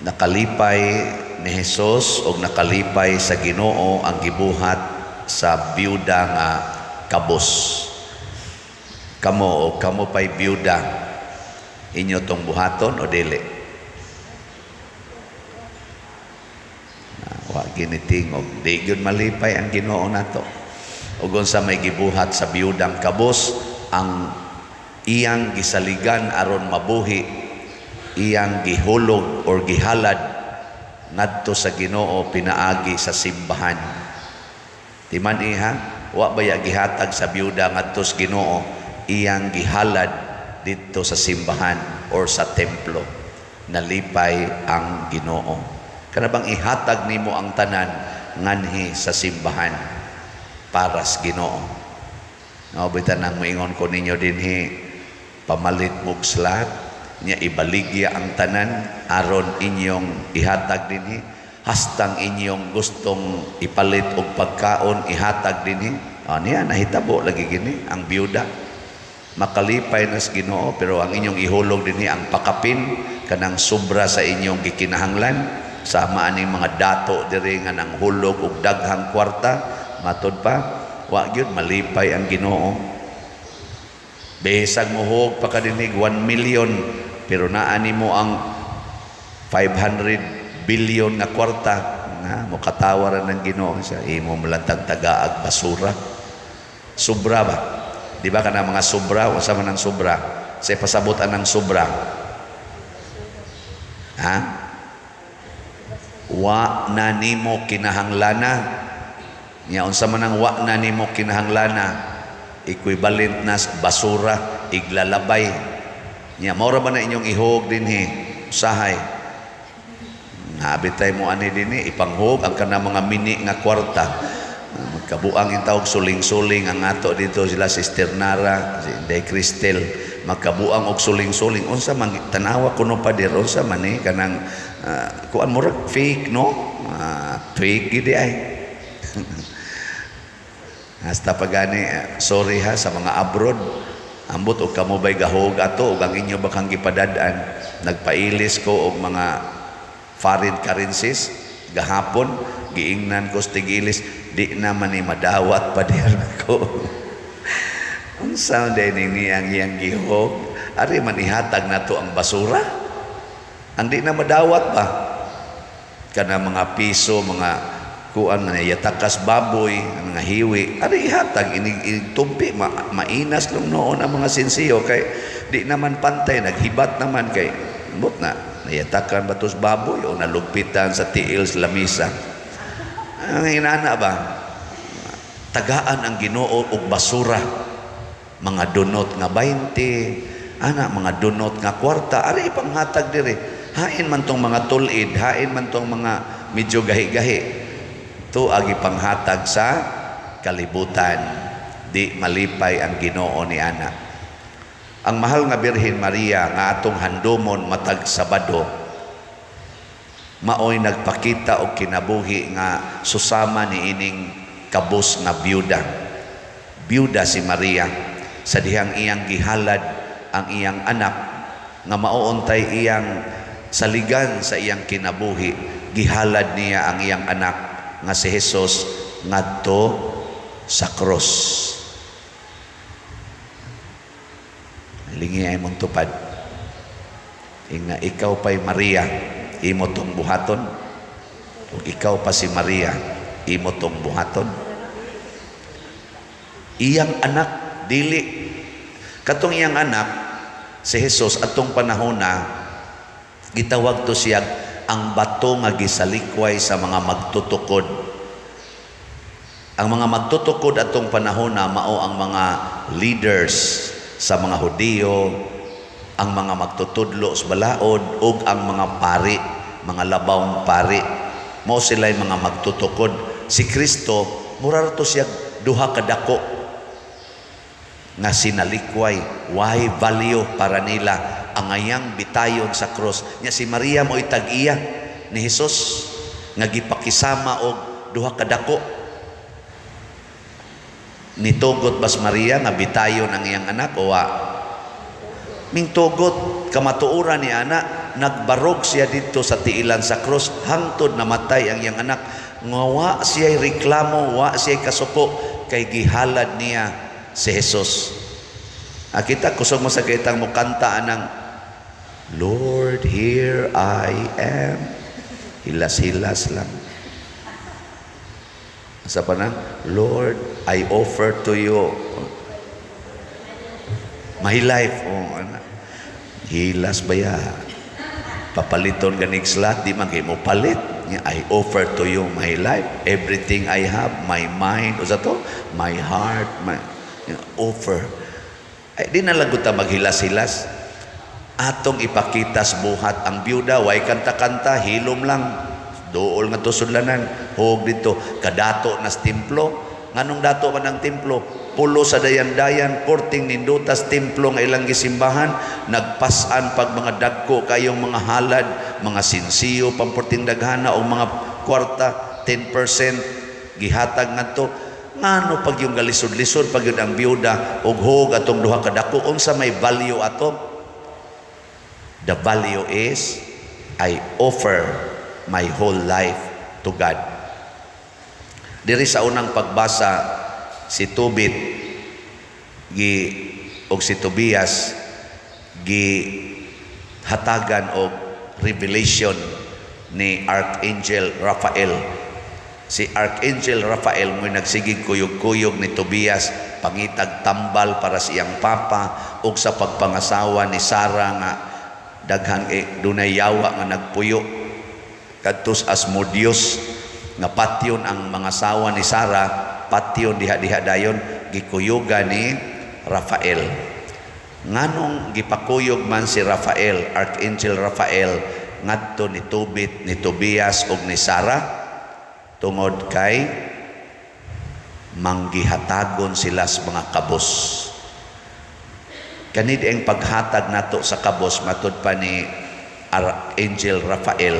Nakalipay ni Jesus og nakalipay sa Ginoo ang gibuhat sa byuda nga kabos. Kamo o kamo pay byuda, inyo tong buhaton o dili? Wa ginitingog. Di gyud malipay ang Ginoo nato. Ug unsa may gibuhat sa byudang kabos, ang iyang gisaligan aron mabuhi, iyang gihulog or gihalad ngadto sa Ginoo pinaagi sa simbahan. Timan iha, wa baya gihatag sa byuda ngadto sa Ginoo, iyang gihalad didto sa simbahan or sa templo. Nalipay ang Ginoo. Kana bang ihatag nimo ang tanan nganhi sa simbahan para sa Ginoo. No, bitan nang moingon ko ninyo dinhi, pamalit mog slot, nya ibaligya ang tanan aron inyong ihatag dinhi, hastang inyong gustong ipalit og pagkaon ihatag dinhi. Oh, niya nahitabo lagi gini ang byuda. Makalipay na sa Ginoo, pero ang inyong ihulog dinhi ang pakapin kanang sobra sa inyong gikinahanglan, sama aning mga dato diri nga nang hulog og daghang kwarta, matod pa wa gyud malipay ang Ginoo. Bisag mohog pa ka dinhi 1 million, pero naa nimo ang 500 billion nga kwarta, nga mokatawaran ng Ginoo sa imo malantang tagaag basura. Sobra ba? Di ba kana mga sobra, unsa man ang sobra? Sa pasabot anang sobra? Ha? Wa na nimo kinahanglana. Nya unsa man ang wa na nimo kinahanglana? Equivalent na sa basura, iglalabay. Nya mao ra ba na inyong ihog dinhi? Usahay. Nabitay mo ani dinhi, ipanghog ang kana mga mini nga kwarta. Magkabuang intawog suling-suling ang ato dito sila, Sister Nara, si Inday Cristel, magkabuang og suling-suling. Unsa man, tanawa kuno pader, unsa man ni kanang kuan, murag fake, no? Fake gid ay. Hasta pagani, sorry ha sa mga abroad. Ambot og kamo bay gahog ato ug ang inyo ba kang gipadad-an. Nagpailis ko og mga foreign currencies gahapon, giingnan ko sa tigilis, di naman ni madawat pa diyan ko. Unsa day ni ang iyang gihog? Ari man ihatag nato ang basura. Ang di na madawat ba? Kana mga piso, mga kuan na yatakas baboy, ang mga hiwi, ari ihatag inig, inig tumpi, mainas lang noon ang mga sinsiyo kay di naman pantay, naghibat naman kay ambot na nayatakan ba tos baboy o nalugpitan sa tiil sa lamisa. Ang inana ba? Tagaan ang Ginoo og basura. Mga dunot nga 20, ana mga dunot nga kwarta, ari ipanghatag diri. Hain man tong mga tulid, hain man tong mga medyo gahi-gahi. To agi panghatag sa kalibutan. Di malipay ang Ginoo ni ana. Ang mahal nga Birhen Maria nga atong handumon matag Sabado, maoy nagpakita og kinabuhi nga susama ni ining kabos nga byuda. Byuda si Maria sa dihang iyang gihalad ang iyang anak nga maoontay iyang saligan sa iyang kinabuhi. Gihalad niya ang iyang anak nga si Jesus ngadto sa krus. Lingi ay mong tupad. Inga ikaw pa'y Maria, imo tong buhaton. Ug ikaw pa si Maria, imo tong buhaton. Iyang anak dili katong iyang anak si Jesus atong panahona, gitawag to siya ang bato nga gisalikway sa mga magtutukod. Ang mga magtutukod atong panahona mao ang mga leaders sa mga Hudiyo, ang mga magtutudlo sa balaod ug ang mga pari, mga labawng pari. Mao sila'y mga magtutukod. Si Kristo mura ra to siya duha ka dako nga sinalikway, why value para nila ang ayang bitayon sa krus. Nya si Maria mo'y tag-iya ni Jesus nga gipakisama og duha ka dako. Nitugot bas Maria nga bitayon ang iyang anak o wa? Mingtugot, kamatuoran ni anak. Nagbarog siya dito sa tiilan sa krus hangtod namatay ang iyang anak nga wa siya reklamo, wa siya kasuko kay gihalad niya si Jesus. Ah, kita kusog mo sa kitang mo kanta anang "Lord, here I am." Hilas-hilas lang. Sa pa na, "Lord, I offer to you my life." Oh, ana. Hilas ba ya? Papaliton ganig slot, di man kay mo palit. "I offer to you my life, everything I have, my mind," o sa to, "my heart, my offer." Ay, di na lang ta maghilas-hilas. Atong ipakita sa buhat. Ang byuda, way kanta-kanta, hilom lang. Duol nga sudlanan, hug dito, kadato nas templo. Nganong dato man ang templo? Pulo sa dayan-dayan, porting nindutas templo nga ilang gisimbahan, nagpasan pag mga dagko kayong mga halad, mga sinsiyo, pamporting daghana o mga kwarta, 10% gihatag ngadto. Ngano pag yung galisod-lisod pag yun ang biyuda og hug atong duha ka dako, unsa may value ato? The value is I offer my whole life to God. Diri sa unang pagbasa, si Tobit gi og si Tobias gi hatagan og revelation ni Archangel Raphael. Si Archangel Raphael mo'y nagsigig kuyog-kuyog ni Tobias pangitag tambal para sa iyang papa ug sa pagpangasawa ni Sara nga daghan eh, dunay yawa nga nagpuyo kadtos Asmodeus nga patyon ang mga sawa ni Sara, patyon diha-diha dayon gikuyugan ni Rafael. Nganong gipakuyog man si Rafael, Archangel Rafael, ngadto ni Tobit, ni Tobias ug ni Sara? Tungod kay manggihatagon sila sa mga kabos. Kanid ang paghatag nato sa kabos, matud pa ni Archangel Rafael,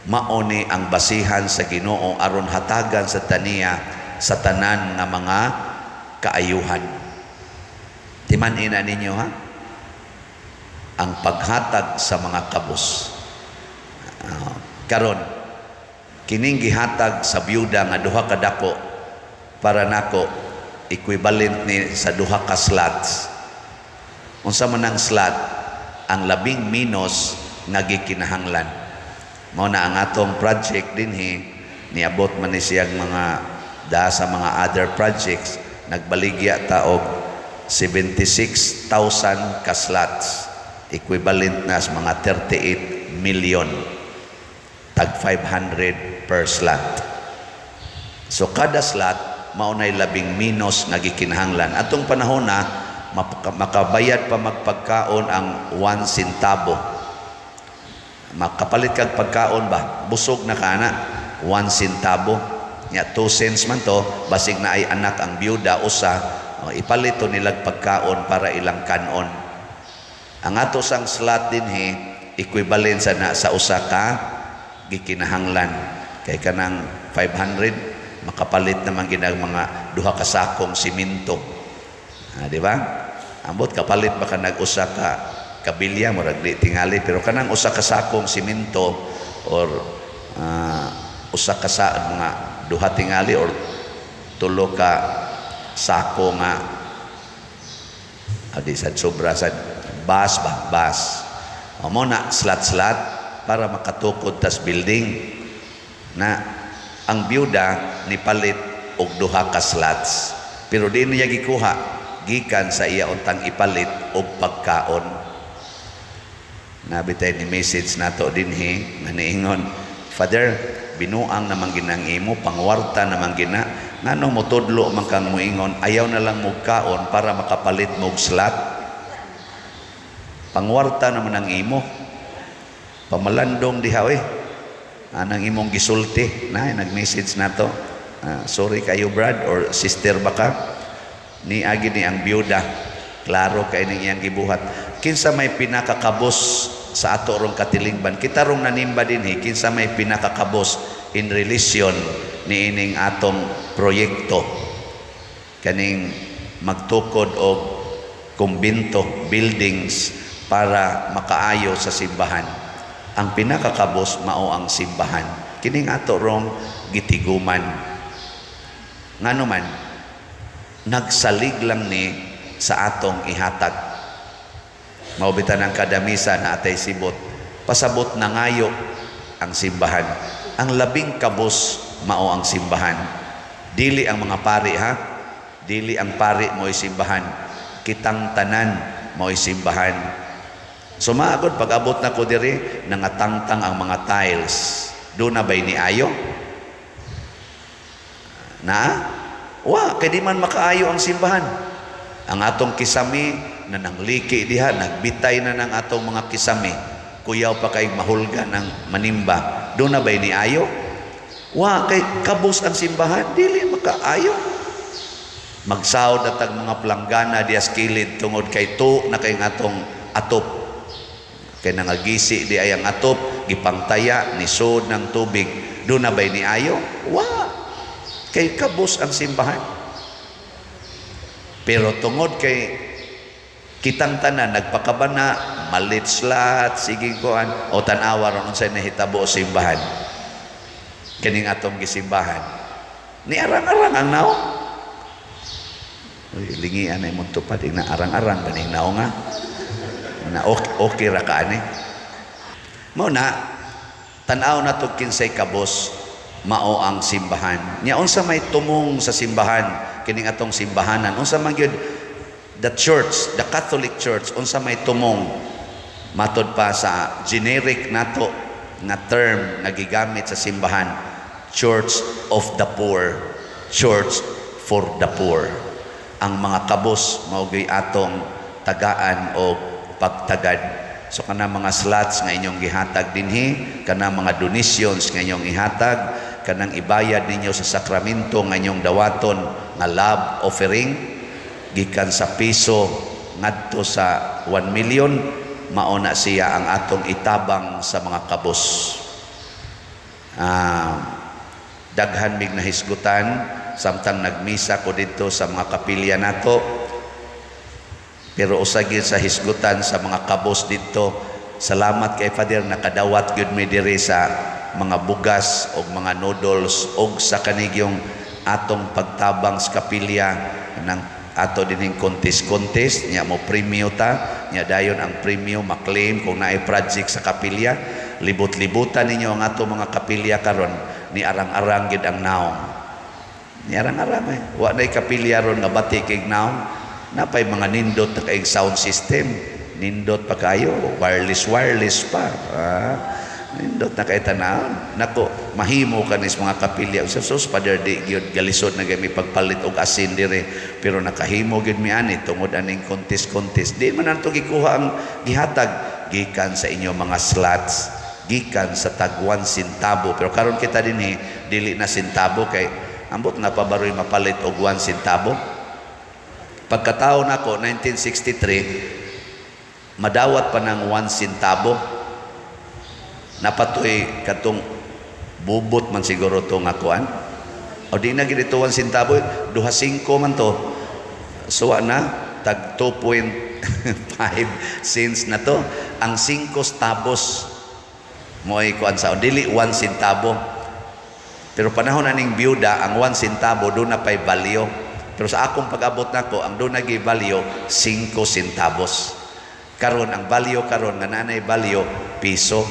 mao ni ang basihan sa Ginoo aron hatagan sa taniya sa tanan nga mga kaayuhan. Timan-ina ninyo ha, ang paghatag sa mga kabos. Karon kining gihatag sa byuda nga duha ka dako, para nako equivalent ni sa duha ka slots. Unsa man ang slot? Ang labing minus nga gikinahanglan. Mao na ang atong project dinhi, niabot man ni siyang mga da sa mga other projects, nagbaligya ta og 76,000 ka slots, equivalent na sa mga 38 million, tag 500 per slot. So kada slot mao nay labing minus nga gikinahanglan. Atong panahon na makabayad pa magpagkaon ang 1 centavo, makapalit kag pagkaon ba, busog na ka na, 1 centavo nya, 2 cents man to. Basig na ay anak ang byuda, usa, oh, ipalit to nilag pagkaon para ilang kanon. Ang ato sang slot dinhi, equivalent sa na sa usa ka gikinahanglan, kay kanang 500 makapalit naman ginag mga duha ka sakong simento. Ah, di ba? Ambot kapalit baka nag-usa ka kabilya, murag di tingali, pero kanang usa ka sakong simento or usa ka sa mga duha tingali or tulo ka sako nga di sad sobra sad bas ba bas o mo na slot-slot para makatukod tas building na. Ang byuda nipalit og duha ka slots, pero di niya gikuha gikan sa iya untang ipalit og pagkaon. Nabitay ni message nato dinhi nga niingon, "Father, binuang naman ginang imo, pangwarta naman gina, nganong motudlo man kang moingon ayaw na lang kaon para makapalit mo og slot? Pangwarta naman ang imo, pamalandong diha eh anang imong gisulti." Na nag-message nato. Ah, sorry kayo, brad or sister, baka ni agi ni ang byuda, klaro kay ning iyang gibuhat. Kinsa may pinakakabos sa ato rong katilingban, kita rong nanimba dinhi, kinsa may pinakakabos in relation ni ining atong proyekto kaning magtukod og kumbinto buildings para makaayo sa simbahan. Ang pinakakabos mao ang simbahan. Kining ato rong gitiguman. Ngano man, nagsalig lang ni sa atong ihatag. Mao bitan ang kada misa na atay sibot. Pasabot na ngayo ang simbahan. Ang labing kabos mao ang simbahan. Dili ang mga pari, ha. Dili ang pari mo'y simbahan. Kitang tanan mo'y simbahan. So maagod pag abot na ko diri, nangatangtang ang mga tiles. Duna ba'y ni ayo? Na? Wa, kay di man makaayo ang simbahan. Ang atong kisami na nangliki diha, nagbitay na ng atong mga kisami. Kuyaw pa kay mahulga ng manimba. Duna ba'y ni ayo? Wa, kay kabos ang simbahan, dili makaayo. Magsawod at ang mga planggana dias kilid tungod kay tu na kay atong atop. Kay nangagisi di ay ang atop, gipangtaya, nisod ng tubig. Duna ba'y ni ayo? Wa. Kay kabos ang simbahan. Pero tungod kay kitang tanan nagpakabana, malit slat, sige kuan, o tan-awa ron unsay nahitabo sa simbahan. Kining atong gisimbahan. Ni arang-arang ang naong. Uy, lingian ay mong tupad, na arang-arang ganing naong nga. Na okay, okay ra ka ani. Mao na tan-aw na to kinsay kabos mao ang simbahan. Nya unsa may tumong sa simbahan kining atong simbahanan? Unsa man gyud the church, the Catholic Church, unsa may tumong matod pa sa generic nato nga term nga gigamit sa simbahan? Church of the poor, church for the poor. Ang mga kabos mao gyud atong tagaan o pagtagad. So kana mga slots nga inyong gihatag dinhi, kana mga donations nga inyong ihatag, kanang ibayad ninyo sa sakramento nga inyong dawaton nga love offering gikan sa piso ngadto sa 1 million, mao na siya ang atong itabang sa mga kabos. Daghan mig nahisgutan samtang nagmisa ko didto sa mga kapilya nato. Pero usa gyud sa hisgutan sa mga kabos didto, "Salamat kay Father, nakadawat gyud mi diri sa mga bugas og mga noodles og sa kanigyong atong pagtabang sa kapilya ng ato dinhing contest-contest nya mo premyo ta nya dayon ang premyo maklaim kung naay project sa kapilya." Libot-libutan ninyo ang ato mga kapilya karon, ni arang-arang gid ang naong, ni arang-arang eh. Wa nay kapilya ron nga bati kay naong. Napay mga nindot na kay sound system, nindot pa kayo, wireless wireless pa. Nindot na kay tanawon. Nako, mahimo kanis mga kapilya. Sa sus, Father, di gyud galisod na gyud mi pagpalit og asin dire, pero nakahimo gyud mi ani tungod aning contest contest. Di man nato gikuha ang gihatag, gikan sa inyo mga slots, gikan sa tag 1 centavo. Pero karon kita dinhi dili na sentabo, kay ambot na pa baroy mapalit og 1 centavo. Pagkatao nako 1963, madawat pa ng 1 centavo. Napatoy katong bubot man siguro to nga kuan. O di na gid ito 1 centavo, duha singko man to. So na tag 2.5 cents na to. Ang 5 centavos mo'y kuan sa dili 1 centavo. Pero panahon aning byuda, ang 1 centavo duna pay value. Pero sa akong pag-abot nako, ang duna gyud value 5 centavos. Karon ang value karon nga naanay value piso.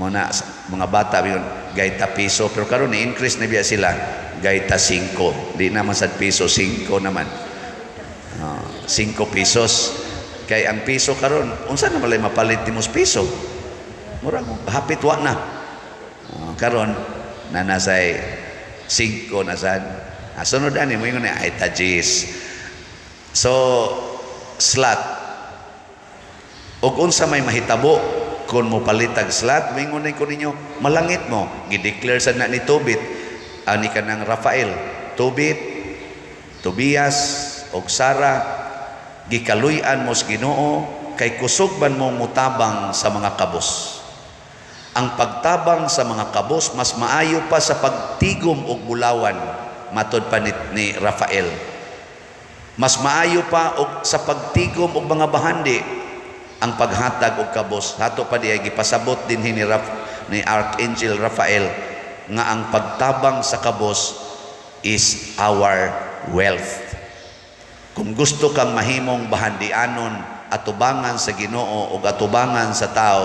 Mo na mga bata yun, gayta piso, pero karon ni-increase na biya sila, gayta 5. Di naman sad piso, 5 naman. 5 pesos. Kay ang piso karon, unsa na malay mapalit nimo sa piso? Murag hapit wa na. Karon na nasay 5 na sad. Sunod ani mo ingon ay tajis. So slot, ug unsa may mahitabo kung mo palitag slot? Moingon ko ninyo, malangit mo. Gideclare sad na ni Tobit ani kanang Rafael, Tobit, Tobias og Sara, gikaluy-an mo sa Ginoo kay kusog man mo mutabang sa mga kabos. Ang pagtabang sa mga kabos mas maayo pa sa pagtigom og bulawan, matod pa ni Rafael. Mas maayo pa og sa pagtigom og mga bahandi. Ang paghatag og kabos hato pa diay gipasabot dinhi ni Archangel Rafael nga ang pagtabang sa kabos is our wealth. Kung gusto kang mahimong bahandianon atubangan sa Ginoo ug atubangan sa tao,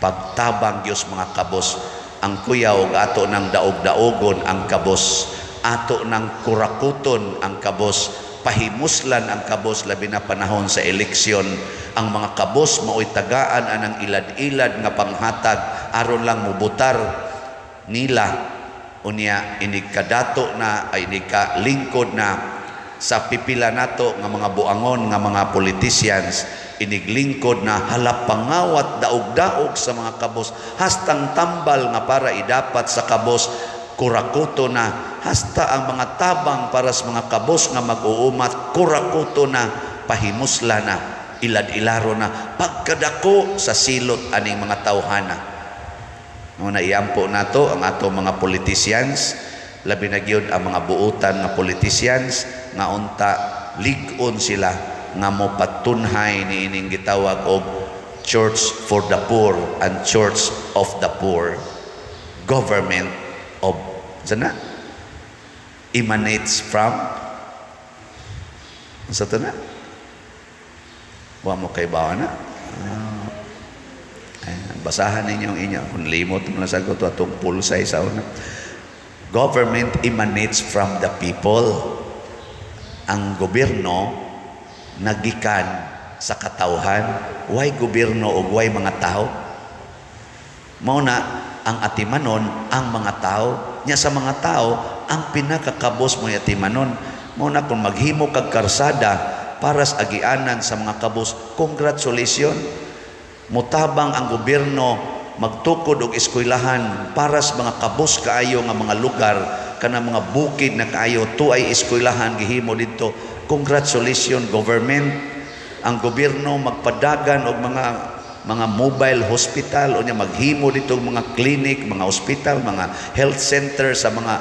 pagtabang gyud mga kabos. Ang kuyaw ug ato nang daog-daogon ang kabos, ato nang kurakuton ang kabos, pahimuslan ang kabos, labi na panahon sa eleksyon. Ang mga kabos mao'y tagaan anang ilad-ilad nga panghatag aron lang mubutar nila. Unya inig kadato na ay inig lingkod na sa pipila nato nga mga buangon nga mga politicians, iniglingkod na halap pangawat, daog-daog sa mga kabos, hastang tambal nga para idapat sa kabos kurakuto na, hasta ang mga tabang para sa mga kabos nga mag-uumat kurakuto na, pahimusla na, ilad-ilaro na, pagkadako sa silot aning mga tawhana. Mao na iampo nato ang ato mga politicians, labi na gyud ang mga buutan nga politicians nga unta lig-on sila nga mopatunhay ni ining gitawag og church for the poor and church of the poor. Government of sana emanates from sa to na wa mo kay bawa na. Ayan, basahan ninyo ang inyo kung limot mo lang sagot atong pulsay sa una. Government emanates from the people. Ang gobyerno nagikan sa katawhan. Why gobyerno o why mga tao? Mao na ang atimanon ang mga tao nya. Sa mga tao, ang pinakakabos mo atimanon. Mao na kung maghimo kag karsada para sa agianan sa mga kabos, congratulations. Mutabang ang gobyerno, magtukod og eskwelahan para sa mga kabos kaayo nga mga lugar, kana mga bukid na kaayo, tuay eskwelahan gihimo didto, congratulations, government. Ang gobyerno magpadagan og mga mobile hospital o nya maghimo dito og mga clinic, mga hospital, mga health center sa mga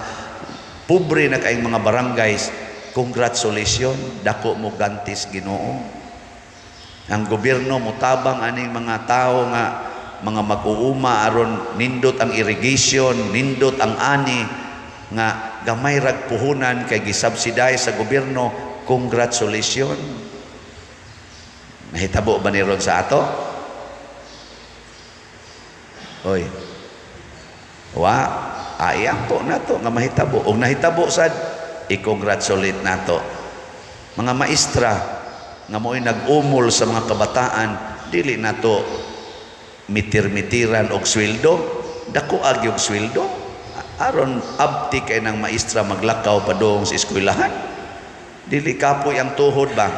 pobre na kaayong mga barangays, congratulations, dako mo gantis Ginoo. Ang gobyerno motabang aning mga tao nga mga mag-uuma aron nindot ang irrigation, nindot ang ani nga gamay rag puhunan kay gisubsidize sa gobyerno, congratulations. Nahitabo ba ni ron sa ato? Oy. Wa, ayang po nato nga mahitabo. Og nahitabo sad, i-congratulate nato. Mga maestra nga mo'y nag-umol sa mga kabataan, dili nato mitir-mitiran og sweldo, dako og sweldo aron abti kay ng maestra maglakaw padung sa eskwelahan. Dili kapoy ang tuhod ba?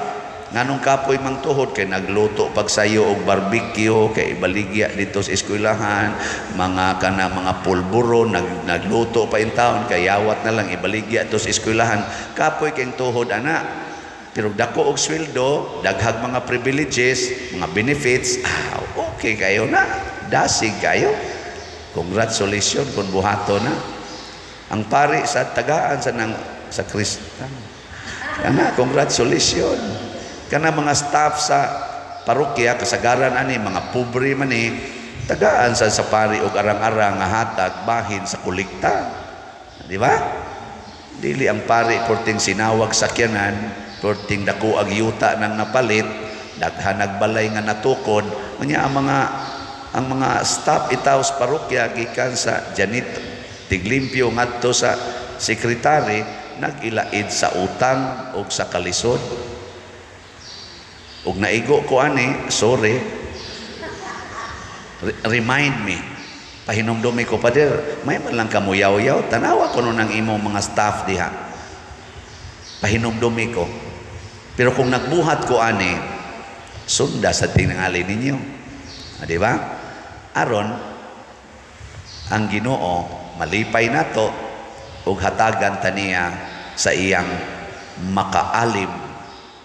Nganong kapoy mang tuhod? Kay nagluto pagsayo og barbecue kay ibaligya dito sa eskwelahan, mga kana mga pulburo nagluto pa in taon kay yawat na lang ibaligya dito sa eskwelahan. Kapoy kay tuhod ana. Pero dako og sweldo, daghag mga privileges, mga benefits, okay kayo na. Dasig kayo. Congratulations kung buhato na. Ang pari sa tagaan sa nang sa Kristan. Kana, congratulations. Kana mga staff sa parokya, kasagaran ani mga pobre man ni, tagaan sa pari og arang-arang nga hatag bahin sa kolekta. Di ba? Dili ang pari porting sinawag sakyanan, porting dako ag yuta nang napalit, daghan nagbalay nga natukod, unya ang mga staff itaw sa parokya gikan sa janitor, tiglimpyo ngadto sa sekretary, nag-ilaid sa utang og sa kalisod. Og naigo ko ani, sorry. Remind me. Pahinumdumi ko, Pader, may man lang kamuyaw-yaw, tanawa ko nun ang imong mga staff diha. Pahinumdumi ko. Pero kung nagbuhat ko ani, sunda sa tinangali ninyo. Di ba? Aron, ang Ginoo malipay nato ug hatagan taniya sa iyang makaalim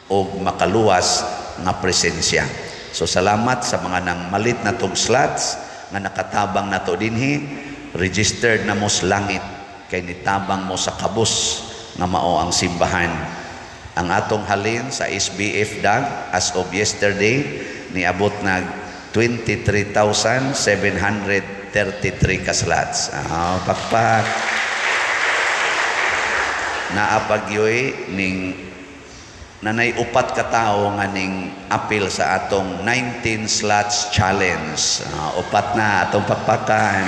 ug makaluwas nga presensya. So salamat sa mga nang malit na tog slots nga nakatabang nato dinhi, registered na mo sa langit kay nitabang mo sa kabus nga mao ang simbahan. Ang atong halin sa SBF DAG as of yesterday Niabot nag 23,733 ka slots. Ah, pakpak. Naa pa gyoy ning nanay upat ka tawo nga ning apil sa atong 19 slots challenge. Ah, upat na atong pakpakan.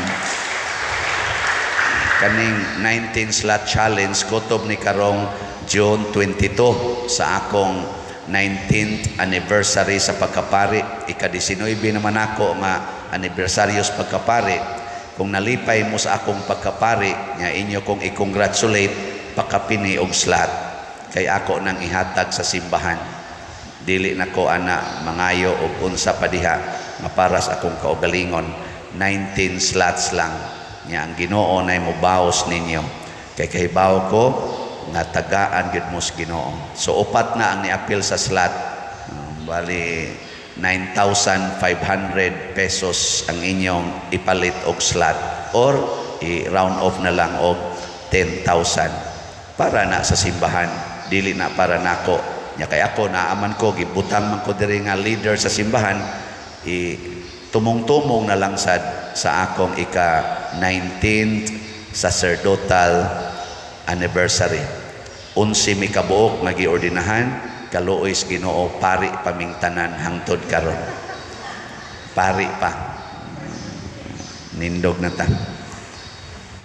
Kaning 19 slot challenge kutob ni karong June 22 sa akong 19th anniversary sa pagkapari. Ika-19 naman ako nga anibersaryo sa pagkapari. Kung nalipay mo sa akong pagkapari nga inyo kong i-congratulate, pakapini og slot kay ako nang ihatag sa simbahan. Dili na ko ana mangayo og unsa pa diha nga para sa akong kaugalingon. 19 slots lang nya, ang Ginoo nay mobaos ninyo kay kahibaw ko nga tagaan gyud mo sa Ginoo. So upat na ang niapil sa slot. Bali 9,500 pesos ang inyong ipalit og slot or i-round off na lang og 10,000 para na sa simbahan, dili na para nako. Nya kay ako naaman ko, gibutang man ko diri nga leader sa simbahan, i tumong-tumong na lang sad sa akong ika 19th sacerdotal anniversary. 11 mi kabuok nga giordinahan, kaluoy sa Ginoo, pari pa ming tanan hangtod karon. Pari pa. Nindog na ta.